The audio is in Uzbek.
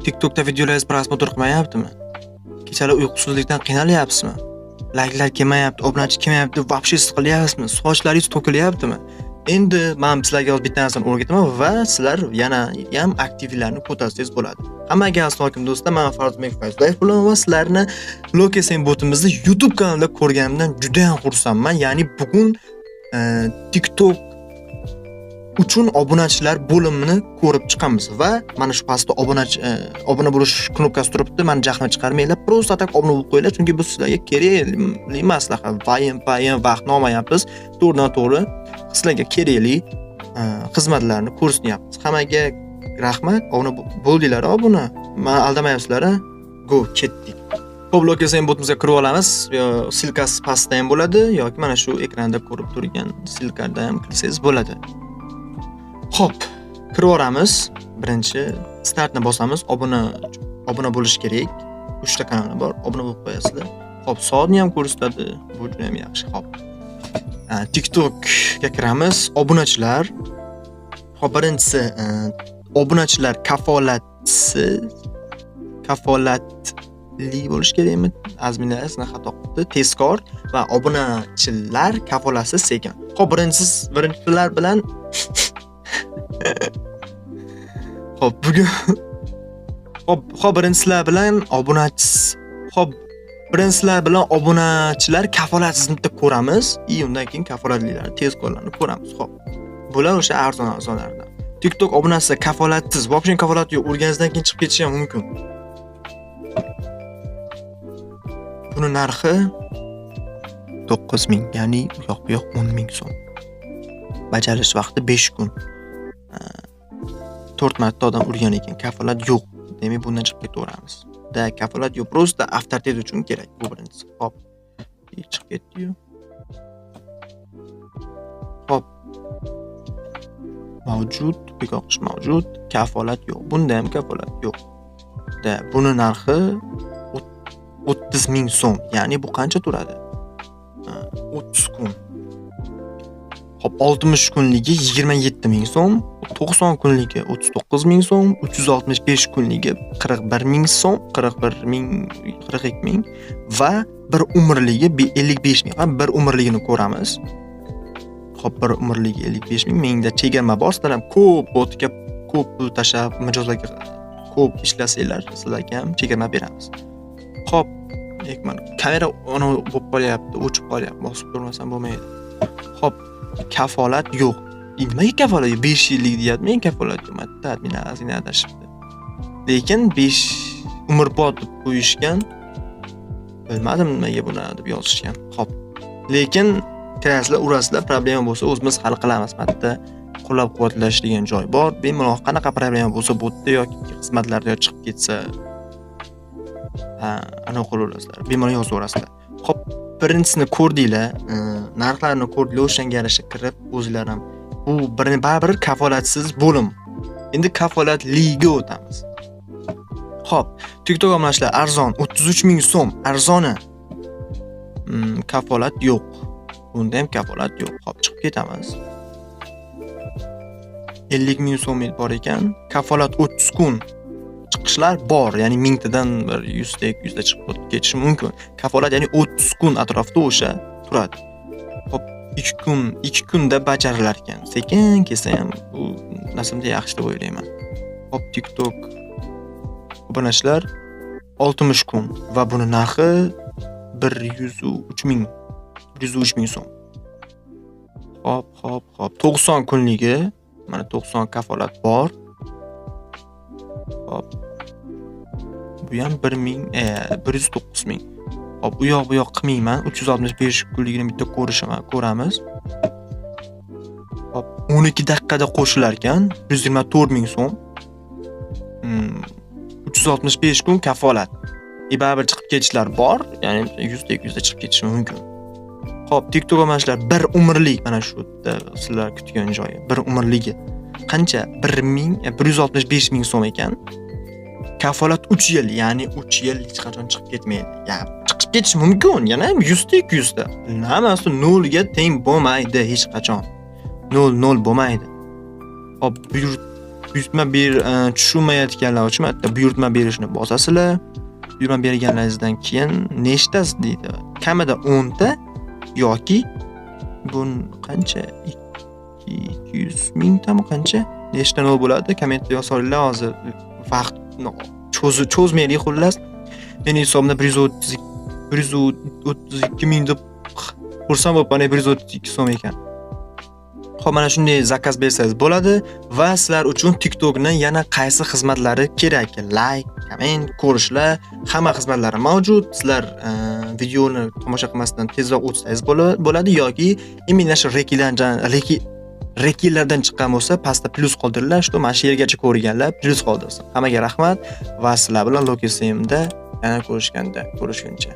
TikTokda videolaringiz просмотр qilmayaptimi? Kechalar uyqusizlikdan qiynalyapsizmi? Layklar kelmayapti, obunachi kelmayapti, вообще siqilyapsizmi? Sochlaringiz to'kilyaptimi? Endi men sizlarga hozir bitta narsani o'rgataman va sizlar yana ham aktivlarni ko'tarsangiz bo'ladi. Hammaga assalomu alaykum do'stlar, men Farzandbek Fayzulayev bo'laman va sizlarni Lokesen botimizni YouTube kanalida ko'rganimdan juda ham xursandman. Ya'ni bugun TikTok uchun obunachilar bo'limini ko'rib chiqamiz va mana shu pastda obunachi obuna bo'lish knopkasi turibdi. Mani jahlimni chiqarmanglar, просто так obuna bo'lib qo'yinglar, chunki bu sizlarga kerakli maslahat. Vayn payn vaqtni olmayapmiz. To'g'ridan to'g'ri sizlarga kerakli xizmatlarni ko'rsatyapmiz. Hammaga rahmat. Obuna bo'ldinglar obuna. Mani aldamayapsizlar a? Go, ketdik. Xo'p, Lokesen botimizga kirib olamiz. Yo, ссылка si pastda ham bo'ladi yoki mana shu ekranda ko'rib turgan ссылка da ham kirsangiz bo'ladi. Xo'p, kirib yuboramiz. Birinchi startni bosamiz. Obuna bo'lish kerak. 3 ta kanali bor. Obuna bo'lib qo'yasizlar. Xo'p, soatni ham ko'rsatadi. Bu juda ham yaxshi. Xo'p. TikTokga kiramiz. Obunachilar. Xo'p, birinchisi obunachilar kafolatsiz, kafolatli bo'lish kerakmi? Azminlar xato qilibdi. Tezkor va obunachilar kafolatsiz sekin. Xo'p, birinchilar bilan Xo'p, bugun Xo'p, birinchilar bilan obunachisiz. Xo'p, birinchilar bilan obunachilar kafolatsiz bitta ko'ramiz. И undan keyin kafolatlilar, tezkorlarni ko'ramiz. Xo'p. Bular o'sha arzon-arzonlardan. TikTok obunachisi kafolatsiz, вообще kafolat yo'q. Urganingizdan keyin chiqib ketishi ham mumkin. Buni narxi 9000, ya'ni u yoq bu yoq 10 000 so'm. Bajarilish vaqti 5 kun. 4 marta odam urgan ekan, kafolat yo'q. Demak, bundan chiqib ketaveramiz. Da, kafolat yo'q, просто avtoritet uchun kerak bu birinchisi. Xo'p. Chiqib ketdi-yu. Xo'p. Mavjud, bekor qilish mavjud, kafolat yo'q. Bunda ham kafolat yo'q. Da, buni narxi 30 000 so'm. Ya'ni bu qancha turadi? 30 kun. Xo'p, 60 kunligi 27 000 so'm, 90 kunligi 39 000 so'm, 365 kunligi 41 000 so'm, 41 000, 42 000 va bir umrligi 55 000. Ha, bir umrligini ko'ramiz. Xo'p, bir umrligi 55 000. Menda chegirma bor. Sizlar ham ko'p botga ko'p pul tashlab, mijozlarga ko'p ishlasanglar, sizlarga ham chegirma beramiz. Xo'p, mana kamera ana bo'lib qolyapti, o'chib qolyapti. Bosib turmasam bo'lmaydi. Xo'p, kafolat yo'q. Nimaga kafolat yo'q? 5 yillik deyapti, men kafolat yo'q. Matta admin ozgina adashibdi. Lekin 5 umrbod deb qo'yishgan. Bilmadim nimaga buni deb yozishgan. Xo'p. Lekin kirasizlar, urasizlar, problema bo'lsa o'zimiz hal qilamiz. Matta qo'llab-quvvatlash degan joy bor. Bemalol qanaqa problema bo'lsa botda yoki xizmatlarda chiqib ketsa, ha, anaqa qilaverasizlar. Bemalol yozaverasizlar. Xo'p, birinchisini ko'rdinglar, narxlarni ko'rdinglar, o'shanga yarasha kirib o'zinglar ham bu baribir kafolatsiz bo'lim. Endi kafolatliga o'tamiz. Xo'p, TikTok obunachilar arzon 33 000 so'm, arzoni. Kafolat yo'q. Bunda ham kafolat yo'q. Xo'p, chiqib ketamiz. 50 000 so'm bor ekan. Kafolat 30 kun. Chiqishlar bor, ya'ni mingtadan bir 100 ta, 200 ta chiqib ketishi mumkin. Kafolat ya'ni 30 kun atrofida o'sha turadi. Xo'p, 2 kun, 2 kunda bajarilar ekan. Sekin kelsa ham bu narsada yaxshi deb o'ylayman. Xo'p, TikTok obunachilar 60 kun va buni narxi 103 000, 103 000 so'm. Xo'p, xo'p, xo'p, 90 kunligi, mana 90 kafolat bor. Xo'p. Bu ham bir ming, 109 000. Xo'p, u yoq bu yoq qilmayman. 365 kunligini bitta ko'ramiz. Xo'p, 12 daqiqada qo'shilar ekan, 124 000 so'm. 365 kun kafolat. Baribir chiqib ketishlar bor, ya'ni 100 ta, 200 ta chiqib ketishi mumkin. Xo'p, TikTok obunachilar bir umrlik, mana shu yerda sizlar kutgan joyi, bir umrligi. Qancha? Bir ming, 165 000 so'm ekan. Kafolat 3 yil, ya'ni 3 yil hech qachon chiqib ketmaydi. Ya, chiqib ketishi mumkin, yana ham 100 ta, 200 ta. Hammasi nolga teng bo'lmaydi hech qachon. 0 0 bo'lmaydi. Xo'p, buyurt Buyurtma ber tushunmayotganlar uchun bitta buyurtma berishni bosasizlar. Buyurtma berganlaringizdan keyin nechtasi deydi. Kamida 10 ta yoki bu qancha? 200 mingtami, qancha? Nechta nol bo'ladi? Kommentda yoza olinglar, hozir vaqtni cho'zmaylik xullas. Meni hisobimda 130, 132 ming deb xursand bo'lib, mana 132 so'm ekan. Xo'p, mana shunday заказ bersangiz bo'ladi va sizlar uchun TikTokni yana qaysi xizmatlari kerak? Like, komment, ko'rishlar, hamma xizmatlari mavjud. Sizlar videoni tomosha qilmasdan tezroq o'tsangiz bo'ladi yoki именно shu rekilardan chiqqan bo'lsa, pastda plyus qoldiringlar, что mana shu yergacha ko'rganlar plyus qoldirsin. Hammaga rahmat va sizlar bilan Loki SMda yana ko'rishganda ko'rishguncha.